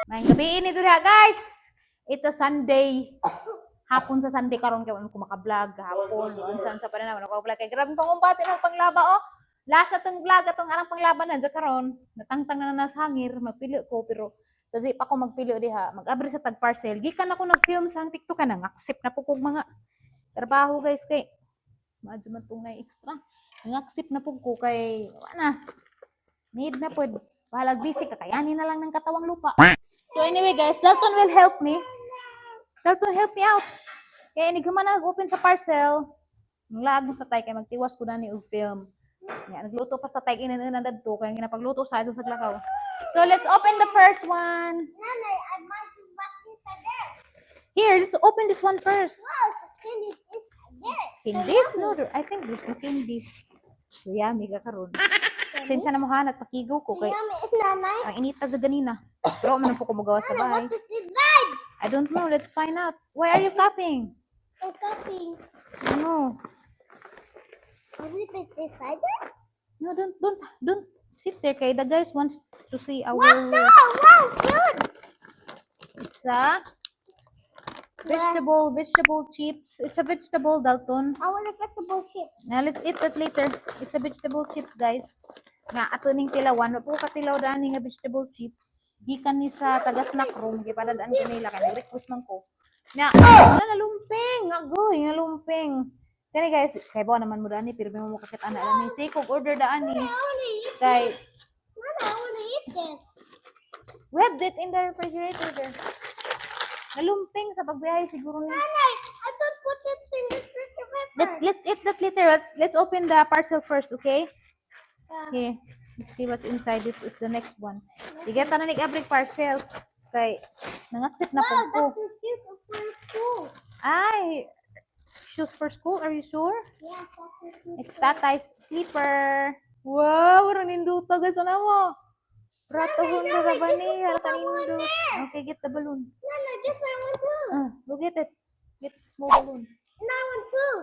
Maayong gabii ni diha, guys. It's a Sunday. Hapon sa Sunday karon kay wala ko maka-vlog hapon. Unsa sa pa na naman ako vlog kay grabe pangumbati ng panglaba oh. Last na tong vlog atong arang panglaba na dyan karon. Natangtang na na sa hangir, magpili ko pero sa di pa ako magpili diha, mag-abri sa tag parcel. Gikan ako nag-film sa TikTok ka nang accept na po kog mga trabaho, guys, kay maadyo man tong na extra. Nang-accept na pug ko kay wala na. Need na pod. Bahalag busy, kakayanin na lang ng katawang lupa. So anyway guys, Dalton will help me. Dalton, help me out. Kaya inig man open sa parcel. Ang mo sa tay kay magtiwas ko na ni og film. Ya, nagluto pa sa tay inin dadto kay ginapagluto sa sa lakaw. So let's open the first one. Nanay, I might be back inside there. Here, let's open this one first. Wow, so candy inside there. Candies? No, I think there's no candy. So yummy ka karon. Sensya na mo ha, nagpakigo ko kay Yummy, Nanay. Ang inita sa ganina. Pero man po ko magawa sa Nanay, bahay. What is inside? I don't know. Let's find out. Why are you coughing? I'm coughing. No. Is it inside there? No, don't sit there. Kay the guys wants to see our. What's that? Wow, fruits. It's a vegetable chips. It's a vegetable, Dalton. I want a vegetable chip. Now let's eat that later. It's a vegetable chips, guys. Nga ato ning tilawan, wa po katilaw dani nga vegetable chips. Gikan ni sa taga snack room, gipadadaan ko nila kay request man ko. Na, wala na lumping, agoy, na lumping. Kani guys, kay ba naman mo dani pero mo makakita na dani. Say kog order dani. I want to eat Kay Nana, I want to eat this. We have that in the refrigerator there. Nalumping sa pagbiyahe siguro ni. Nanay, I don't put it in the refrigerator. Let's eat that later. Let's open the parcel first, okay? Yeah. Here. Let's see what's inside. This is the next one. Sige, tanan ni abrik parcel. Kay nang-accept na Wow, po ko. That's the shoes for school. Ay, shoes for school? Are you sure? Yes, that's the shoes. It's tatay's slipper. Wow, warang ninduta guys. Ano mo? Prato Nanay, hundo nanay, ra ba just ni? put Harata the balloon nindot. there. Okay, get the balloon. Nana, just I want two. Go get it. Get the small balloon. And I want two.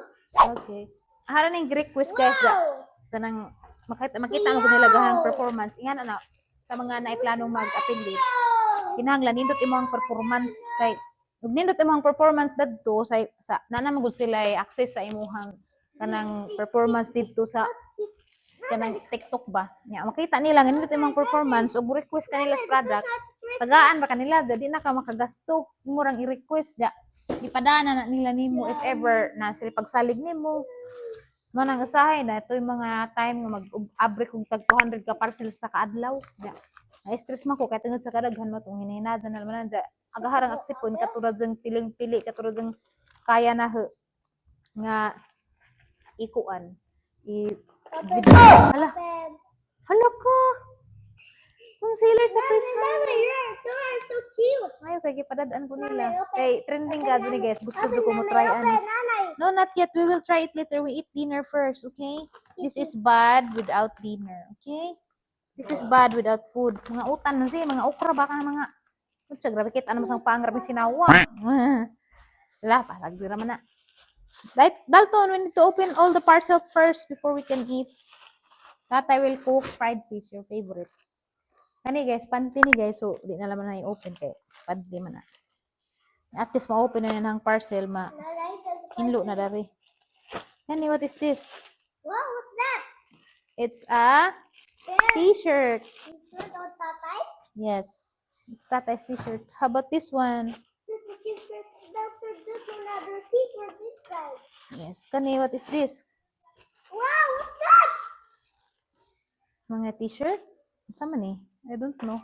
Okay. Hara ning request guys da. Wow. Kanang makita mo kung nila gahang performance. Ingan ana sa mga naiplanong mag-affiliate. Wow. Kinahanglan nindot imo ang performance kay ug nindot imo ang performance dadto sa nana man gud sila ay access sa imuhang kanang performance didto sa kanang TikTok ba. Nya makita nila nga nindot imong performance ug request kanila sa product. Tagaan ra kanila jadi na ka makagasto. Imo rang i-request ja. Ipadana na nila nimo if ever na sila pagsalig nimo. Mo nang usahay na ito yung mga time nga mag-abre kog tag 200 ka parcel sa kaadlaw. Ja. Na-stress man ko kay tungod sa kadaghan mo tong hinahinad na naman ja. Agaharang aksipon katulad sang piling-pili, katulad sang kaya na he, nga ikuan i Open. Video. Hala, Open. Hala ka. Concealer sa face. Nana, your door is so cute. Ayo kay gipadadaan ko nila. Nanay, open. Kay trending gadyo ni guys. Gusto Open, jud ko mo Nanay, try open, ani. Nanay. No, not yet. We will try it later. We eat dinner first, okay? This is bad without dinner, okay? This is bad without food. Mga utan na siya, mga okra baka na mga. Utsa, grabe kita naman sang pang grabe sinawa. Sila, palag man na. Dalton, we need to open all the parcel first before we can eat. Tatay will cook fried fish, your favorite. Kani guys, panty ni guys, so di na laman na i-open kay panty man na. At least ma-open na ang parcel, ma Nanay, there's hinlo na dari. Kani, what is this? Wow, what's that? It's a There. T-shirt. T-shirt on tatay? Yes. It's tatay's T-shirt. How about this one? This is T-shirt. That's for this another T-shirt inside. Yes. Kani, what is this? Wow, what's that? Mga T-shirt? Unsa man eh? I don't know.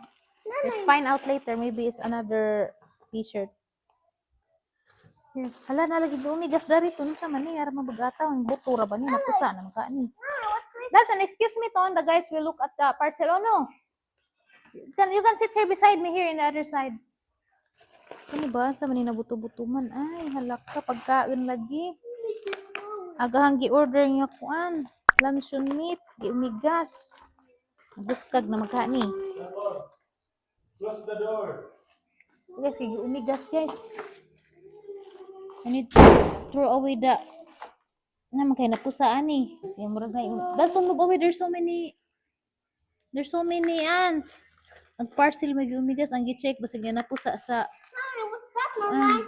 Let's Nanay, find out later. Maybe it's another T-shirt. Here. Hala na lagi umigas dari to. Unsa man ni? Ara mabagata. Ang buto ra ba ni? Napusa na man ka ni. Ah, what's this? Dalton, excuse me, Ton. The guys will look at the parcel. Oh, no. You can sit here beside me here in the other side. Ano ba? Sa man ni nabuto-buto man? Ay, halak ka. Pagkain lagi. Agahang gi-order nga kuan. Luncheon meat. Giumigas. Buskag na magkani. Close the door. Guys, kay giumigas, guys. I need to throw away the naman kay napusa ani. Siya murag na yung Dalton, move away. There's so many ants. Ang parcel may umigas ang gi-check basig niya napusa sa Mommy, what's that, Mommy? ah,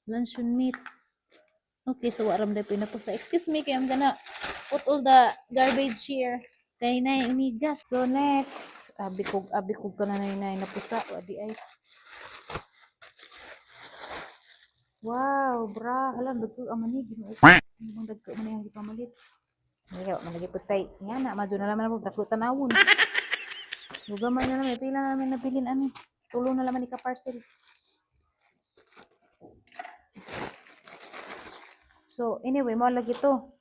luncheon meat. Okay, so waram na pinapusa. Excuse me, kay I'm gonna put all the garbage here. Kay nay umigas. So next, abi kog ka na nay napusa wa di ay. Wow, bra, hala dagko ang mani Ginoo. Ano bang dagko man yang gipamalit? Ayaw, man lagi pud tay. Nga na, madyo na laman po dako tanawon. Gamay na naman, pila na naman nabilin ani. Tulo na laman ni ka parcel. So, anyway, mo lagi to.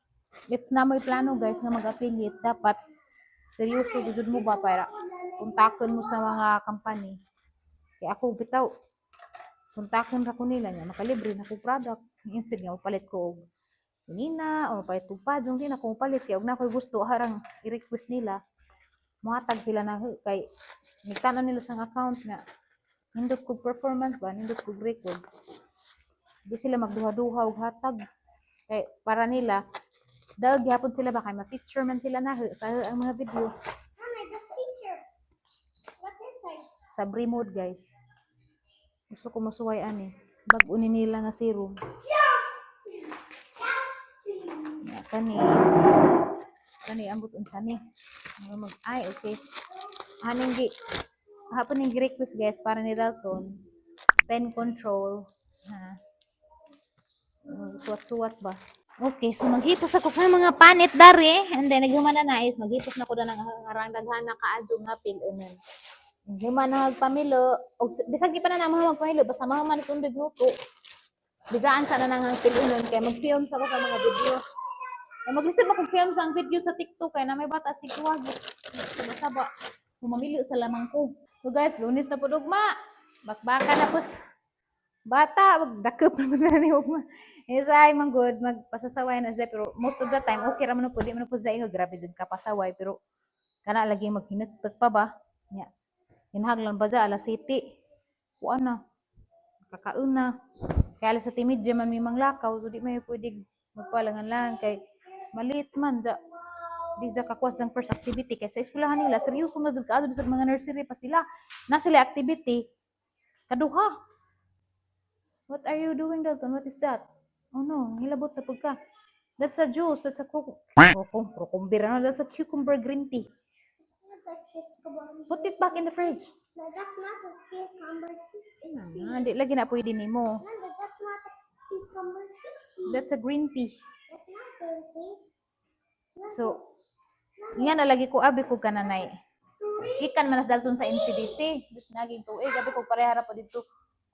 If na mo'y plano guys nga mag-affiliate, dapat seryoso gud mo ba para kontakan mo sa mga company. Kaya ako bitaw kontakan ra ko nila niya makalibre na ko product. Instead nga mapalit ko og nina o mapalit ko padyong, di na ko mapalit kay og na ko'y gusto harang i-request nila. Mohatag sila na kay nagtanan nila sa account nga nindot ko performance ba, nindot ko record. Di sila magduha-duha og hatag. Kay para nila daog gihapon sila ba kay ma-feature man sila na sa ang mga video. Mommy, the teacher. What is it? Sa mode guys. Gusto ko masuway ani. Bag-o ni nila nga serum. Ya, kani. Kani ambot unsa ni. Mga mag ay okay. Haning gi hapon ning request guys para ni Dalton. Pen control. Ha. Suwat-suwat ba? Okay, so maghipos ako sa mga panit dari and then naghuman na na is maghipos na ko na ng arang daghana kaadto nga pil-unan. Human na pamilo og bisag di pa na namo magpamilo basta mahuman sa undig luto. Bisaan sa na nang pil-unon kay mag-film sa ko sa mga video. Kay mag-receive ako film sa ang video sa TikTok kay na may bata si kuwag. Saba-saba pumamilo sa lamang ko. So guys, Lunes na po ugma. Bakbaka na po. Bata, magdakop na po na ni ugma. Isay man good, magpasasaway na siya pero most of the time okay ra man po, di man po siya ingon grabe jud ka pasaway pero kana lagi maghinagtag pa ba. Nya. Hinahaglan ba siya alas 7. Kuan na. Kakaon na. Kaya alas 7:30 man may manglakaw, so di may pwede magpalangan lang kay malit man da. Di sa kakuwas ang first activity kay sa eskwelahan nila seryoso na jud kaadto bisag mga nursery pa sila. Na sila activity kaduha. What are you doing, Dalton? What is that? Oh no, hilabot na pud ka. That's a juice. That's a cucumber. Ano? That's a cucumber green tea. That's a cucumber. Put it back in the fridge. No, that's not a cucumber tea. Ah, di lagi na pwede nimo. No, that's not a cucumber tea. That's a green tea. That's not green tea. So, nga na lagi ko abi ko kananay. Gikan man nas Dalton sa NCDC. Dus naging tuig abi ko pareha ra po didto.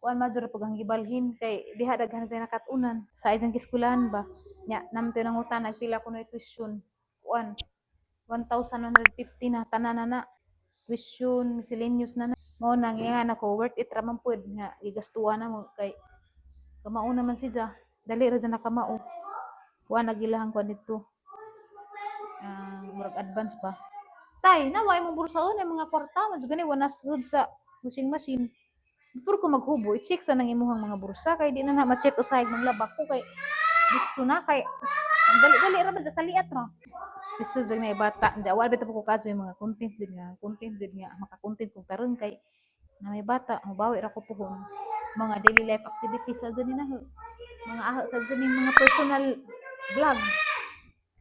Kuan major pag ang gibalhin kay diha daghan sa nakatunan sa isang eskwelahan ba. Nya namto nang utan nagpila ko na tuition. Kuan 1,150 na tanan na na. Tuition, miscellaneous na na. Mao na nga nako worth it ra man pud nga gigastuhan na mo kay kamao naman siya. Dali ra dyan nakamao. Kuan nagilahan kuan didto. Ah, murag advance pa. Tay, naway mong bursaon ay mga kwarta, mas gani wala sud sa washing machine. Before ko maghubo, i-check sa nang imuhang mga bursa kay di na na ma-check usay manglaba ko kay ditso na kay ang dali-dali ra ba sa liat ra. Biso jud na bata, diya wala bitaw ko kadto yung mga content jud nga maka-content kong tarong kay na may bata, mobawi ra ko puhon. Mga daily life activities sa dyan ni na mga aha sa dyan ni mga personal vlog.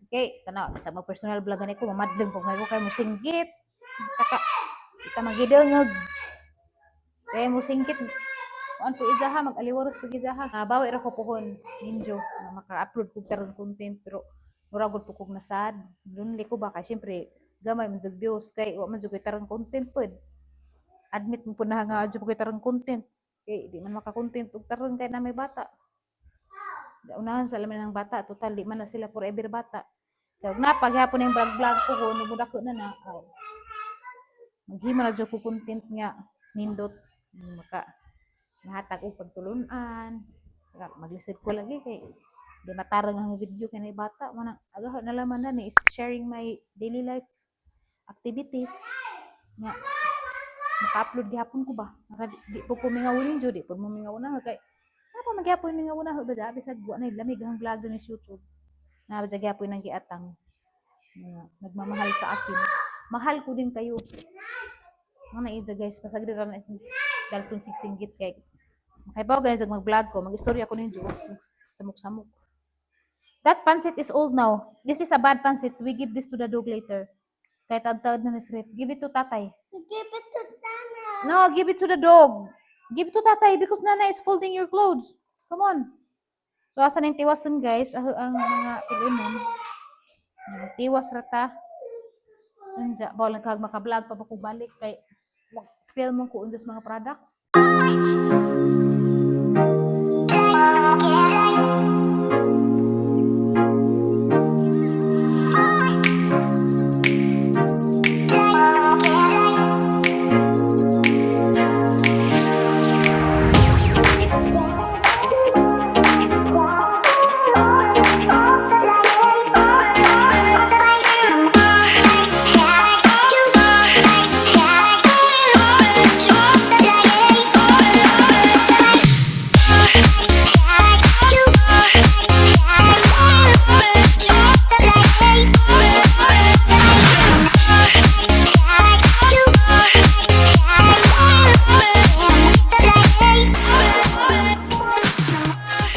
Okay, tanaw sa mga personal vlog gani ko mamadleng ko ko kay mosinggit. Taka kita magidengeg. Kay mosinggit kuan po ijaha mag-aliwaros pag ijaha. Ah, bawi ra ko puhon ninjo na maka-upload kog tarong content pero mura gud po kog nasad. Lonely ko ba kay syempre gamay man jud views kay wa man jud koy tarong content pod. Admit mo po na nga jud koy tarong content. Kay di man maka-content og tarong kay na may bata. Unahan sa lamin ng bata, total di man na sila forever bata. Kaya na paghapon yung vlog vlog ko ko nagudako na na. Oh. Maghimo na jud ko content nga nindot maka nahatag og pagtulunan. Maglisod ko lagi kay di matarang ang video kay na bata mo na agahan na laman na ni is sharing my daily life activities nga maka-upload gihapon ko ba. Maka di po ko mingaw ninyo, di po mo mingaw na kay Napa magyapon mingaw na ba da bisag wa na lamig ang vlog din sa YouTube. Na ba gyapon nang giatang. Nga, nagmamahal sa akin. Mahal ko din kayo. Mga na guys, pasag dira na dalton sigsinggit kay makaibaw gani sa mag-vlog ko, mag-istorya ko ninyo, samok-samok. That pancit is old now. This is a bad pancit. We give this to the dog later. Kahit taod-taod na ni. Give it to tatay. You give it to Nana. No, give it to the dog. Give it to tatay because Nana is folding your clothes. Come on. So, asa na yung tiwason, guys? Ang mga pilinon. Tiwas rata. Anja, bawal kag maka-vlog pa ba ko balik kay mag-film mo ko undas mga products.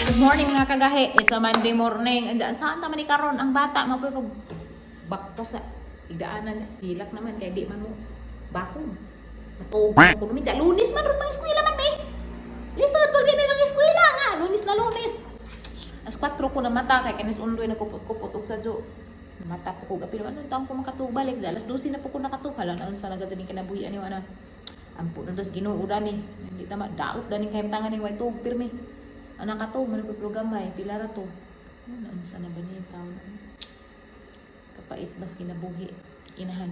Good morning, mga kagahi. It's a Monday morning. Andiyan saan ta man ni karon ang bata mapoy pag bakto sa igdaanan, hilak naman kay di man mo bakong. Matuog ko naman dyan. Lunes man ron mga eskwela man tay. Lisod pag di may mga eskwela nga. Lunes na Lunes. As 4 ko na mata kay kanis undoy na kupot-kupot og sadyo. Mata po ko gapi naman taon ko makatug balik. Alas 12 na po ko nakatug. Hala na unsa na gad ning kinabuhi ani wala. Ampo na das Ginoo dani. Hindi tama daot dani kay tangan ni way tuog pirmi. Anak ka to, man ko programa eh, pila ra to. Ano unsa na ba ni taon? Kapait bas kinabuhi inahan.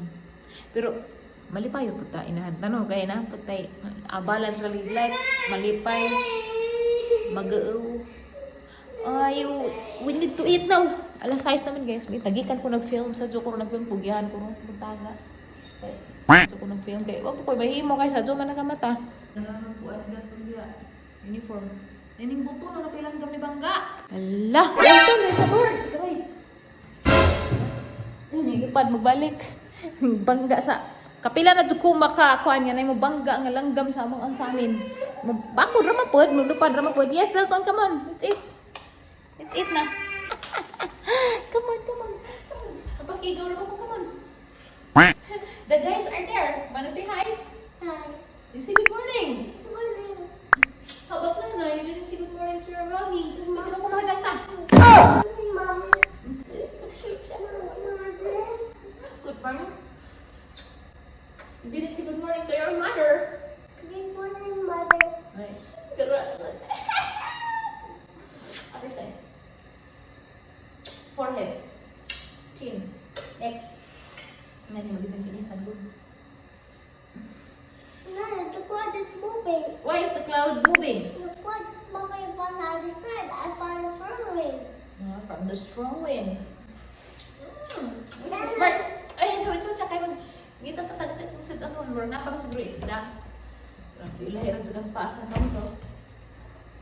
Pero malipayo po ta inahan. Tanong kay na po tay a balance ra with life, malipay, mag-oo. Ay, we need to eat now. Alas 6 naman, guys. May tagikan ko nag-film sa ko nag-film pugyahan ko no buntaga. Kay so ko nag-film kay wa po koy mahimo kay sa man nagamata. Ano po ano gatong biya? Uniform. Nining buto na napilang ni bangga. Hala, ito na sa board. Try. Nilipad magbalik. Bangga sa kapila na jud ko makakuan nga nay mo bangga nga langgam sa among ang samin. Mo bako ra man pod, mulupad ra man pod. Yes, Dalton, come on. Let's eat. Let's eat na. Come on, come on. Come on. Pakigaw ra ko, come on. The guys are there. Wanna say hi? Hi. You say good morning. Morning. How about Nana? You didn't say good morning to your mommy. Hindi ka na kumahagang ta. Mom. Good morning. You didn't say good morning to your mother. Good morning, Mother. Ay, grabe. Other side. Forehead. Chin. Neck. Nani magandang kinisan ko. Nana, the cloud is moving. Why is the cloud moving? The cloud is moving on the other side. I found it's moving. Ah, from the strong wind. But, ay, so ito, tsaka mag, ngita sa tagat sa ano, mura na pa siguro isda. Grabe, ilahiran sa kang paa sa to.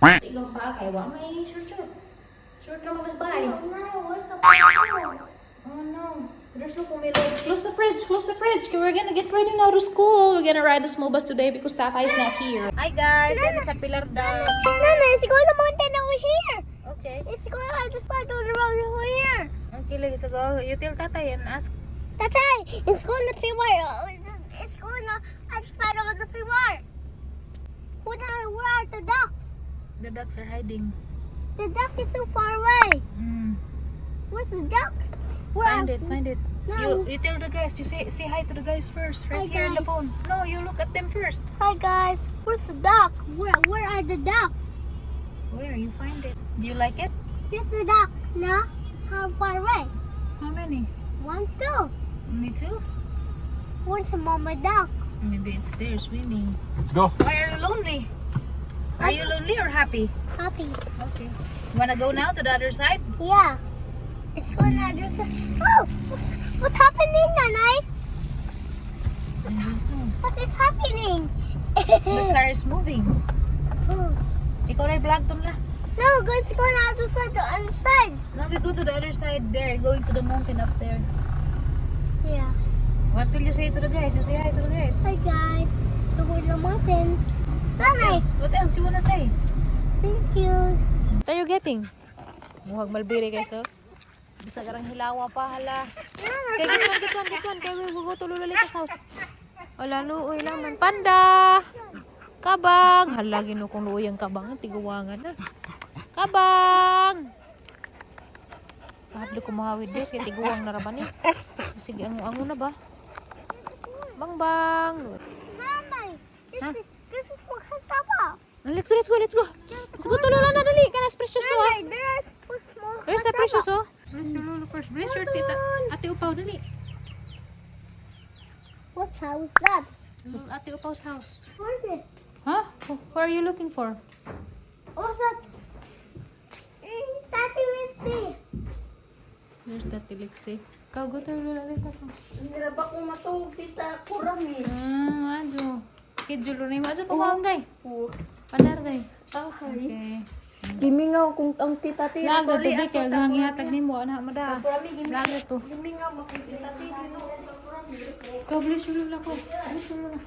Ikaw pa, kay wa may short short. Short ra man bahay. Nana, where's the power? Oh no. There's no pomelo. Close the fridge. Close the fridge. We're gonna get ready now to school. We're gonna ride the small bus today because Tata is not here. Hi guys, kami sa Pilar Dam. Nana, it's going to mountain over here. Okay. It's going to other side of the road over here. Okay, let's go. You tell Tatay and ask. Tatay, it's going to Pilar. It's going to other side of the Pilar. Where are the ducks? The ducks are hiding. The duck is so far away. Where's the ducks? Where Find it, find it. No. You tell the guys. You say hi to the guys first, right Hi, here in the guys. phone. No, you look at them first. Hi guys, where's the duck? Where are the ducks? Where you find it? Do you like it? There's the duck. No, it's how far away. How many? One, two. Only two? Where's the mama duck? Maybe it's there swimming. Let's go. Why are you lonely? Are you lonely or happy? Happy. Okay. You wanna go now to the other side? Yeah. It's going to other side. Oh, what's happening, Nanay? What is happening? The car is moving. Ikaw na vlog la. No, it's going to other side, the other side. Now we go to the other side there, going to the mountain up there. Yeah. What will you say to the guys? You say hi to the guys. Hi guys, we're going to the mountain. Bye. What else you wanna say? Thank you. What are you getting? Muhag malbiri guys, oh. Bisa garang hilawa pa, hala. Okay, get one, get one, get one. Kaya we will go to Lola Lita's house. Wala, luoy laman. Panda! Kabang! Hala, ginukong luoy ang kabang. Tiguwangan na. Kabang! Kahit ko mahawid guys, kaya tiguwang na raban eh. Sige, ango-ango na ba? Bang bang! Mama, this Huh? is what cassava. Let's go, let's go, let's go! Let's go to Lola na, dali! Kanas precious to ah! Mama, there's more Where's the cassava. precious, oh? Bless your lolo first. Bless your tita. Ate Upaw, dali. What house is that? Ate Upaw's house. What is it? Huh? Who are you looking for? What's that? Daddy with me. Where's Tati Lexi? Go, go to your lola later. Hindi ba kung matuog tita kurami? Ah, adyo. Schedule rin. Adyo, pamawag day. Oh. Panar day. Ahay. Okay. Gimingaw kung ang tita tira. Lag na tubig kaya gahang ihatag nimo ana mo da. Kurami Lag na to. gimingaw mo kung tita tira. Kurami. Go, bless your lola ko. Bless your lola.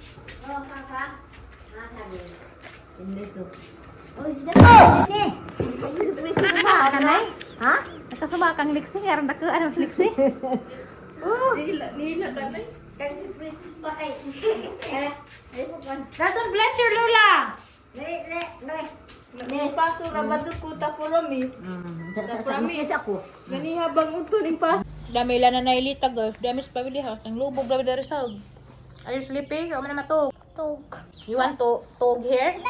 Nakasuma ka na? Ha? Nakasuma kang Lexi. Aron dako ano Lexi? Nila nila kanay. Dalton, bless your lola. Paso ra ba ko ta kurami? Ta kurami. Gani habang udto ning paso. Dami lang na nailita girl. Dami sa family house. Ang lubog grabe dari sa. Are you sleeping? Ako na matug. Dog. You want to tug here?